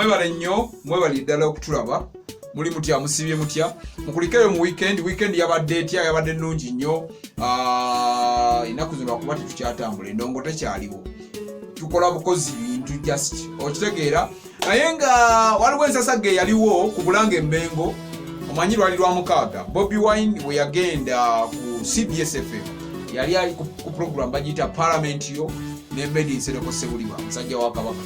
Mwebale nnyo, mwebale ddala okutulaba. Muli mutya, musibye mutya? Mukulikeyo mu weekend. Weekend yabadde etya? Yabadde nnungi nnyo. Ah, ennaku zino lwakuba tetukyatambula, endongo tekyaliwo, tukola bukozi bintu just okitegeera. Naye nga waliwo ensasagge eyaliwo ku Bulange Emmengo, omanyi lwali lwa mukaaga, Bobi Wine bwe yagenda ku CBS FM, yali ali ku program bagiyita Parliament yo ne Medi Nsereko Ssebuliba, musajja wa Kabaka.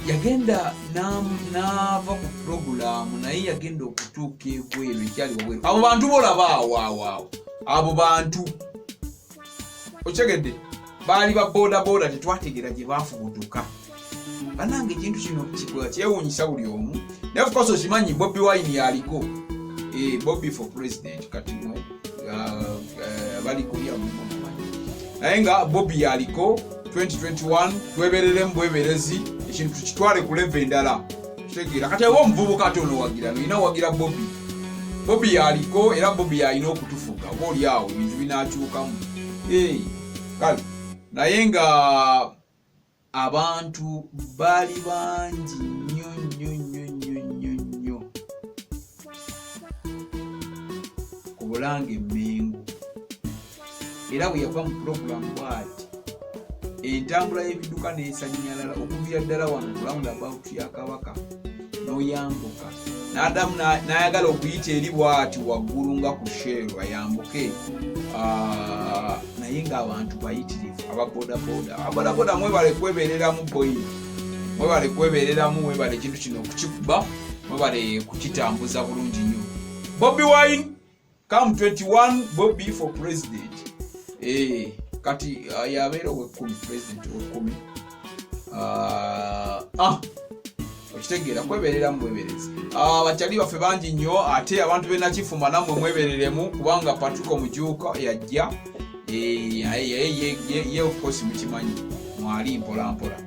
Yagenda n'ava ku pulogulaamu, naye yagenda okutuuka ebweru, ekyali wabweru, abo bantu bolaba awo awo awo, abo bantu okitegedde, baali ba bodaboda, tetwategeera gye baafubutuka. Banange, ekintu kino kyewuunyisa buli omu, naye of course okimanyi Bobi Wine yaliko, eh, Bobi for president. Kati mwe bali kulya mumanyi, naye nga Bobi yaliko 2021. Twebereremu bweberezi, ekintu tukitwale ku level endala, kitegeera. Kati aba omuvubuka ate onowagira olina wagira Bobi. Bobi yaliko era Bobi yalina okutufuga, oba oli awo ebintu binakyukamu. Kale naye nga abantu baali bangi nnyo nnyo nnyo nnyo nnyo nnyo ku Bulange Emmengo, era bwe yava mu pulogulamu bwati, entambula y'ebidduka n'esanyalala okuviira ddala wano ku round about ya Kabaka n'oyambuka, n'adamu n'ayagala okuyita eri bwati waggulu nga ku Shell ayambuke, ah, naye ng'abantu bayitirivu. Ababodaboda, ababodaboda mwebale kwebereramu boyi, mwebale kwebereramu, mwebale ekintu kino okukikuba, mwebale kukitambuza bulungi nnyo. Bobi Wine come 21, Bobi for president. Eh, kati yabeera owekumi, president owekumi. Ah, okitegeera, kwebereramu bweberezi. Abakyali baffe bangi nnyo, ate abantu benakifuma nammwe mwebereremu, kubanga Patrick Omujuuka yajja. Eh, ye of course mukimanyi mwali mpola mpola.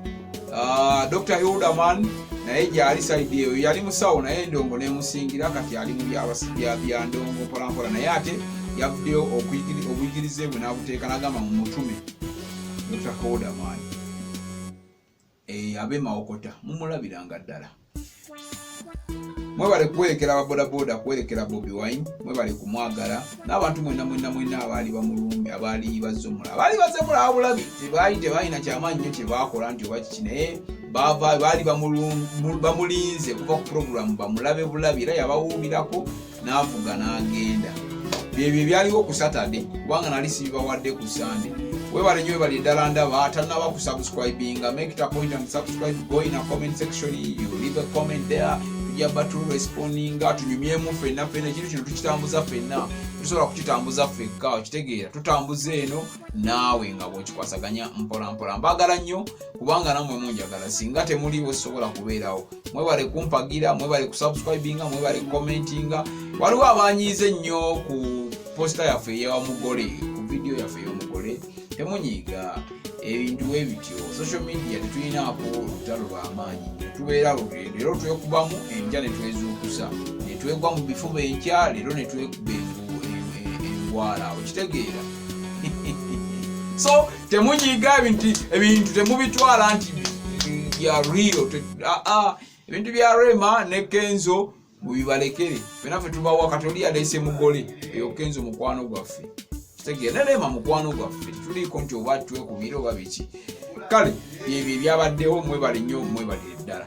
Dr Hilderman naye gyali side eyo, yali musawo naye endongo nemusingira, kati ali mu bya ndongo mpolampola, naye ate yavuddeyo obuyigirize bwe n'abuteeka n'agamba mu mutume Dr Hilderman. Eh, abe Mawokota mumulabiranga ddala. Mwebale kuwerekera ababodaboda, kuwerekera Bobi Wine, mwebale kumwagala n'abantu mwena mwena mwena abaali bamulumbi, abaali bazze omulaba, abaali bazze mulaba bulabi, tebaali tebalina kyamaanyi nnyo kyebakola nti oba kiki, naye bava baali bamulinze kuva ku puroguramu bamulabe bulabi, era yabawuubirako n'avuga n'agenda. Byebyo ebyaliwo ku Saturday, kubanga nali sibibawadde ku Sunday. Webale nyo, webale ddala. Ndaba atanaba kusubscribinga, make it a point and subscribe. Go in a comment section, you leave a comment there, tujja ba turespondinga, tunyumyemu ffenna ffenna. Ekintu kino tukitambuza ffenna, tusobola kukitambuza ffekka, okitegeera? Tutambuza eno naawe nga bw'okikwasaganya mpola mpola. Mbaagala nnyo kubanga nammwe munjagala, singa temuliwo sobola kubeerawo. Mwebale kumpagira, mwebale kusubscribinga, mwebale commentinga. Waliwo abanyiize ennyo ku poster yaffe ey'omugole, ku vidiyo yaffe ey'omugole. Temunyiiga, ebintu bwe bityo, social media tetulinaako lutalo lw'amaanyi nnyo, tubeera leero twekubamu, enkya ne twezuukusa ne twegwa mu bifuba, enkya leero ne twekuba engwala, okitegeera? So temunyiiga, ebintu temubitwala nti bya real. Ah, ah, ebintu bya Rema ne Kenzo mubibalekere, fena ffe tubawa. Kati oli yaleese mugole, eyo Kenzo mukwano gwaffe, kitegeera, ne Rema mukwano gwaffe, tetuliiko nti oba twekubire oba biki. Kale byebyo ebyabaddewo, mwebale nnyo, mwebalire ddala.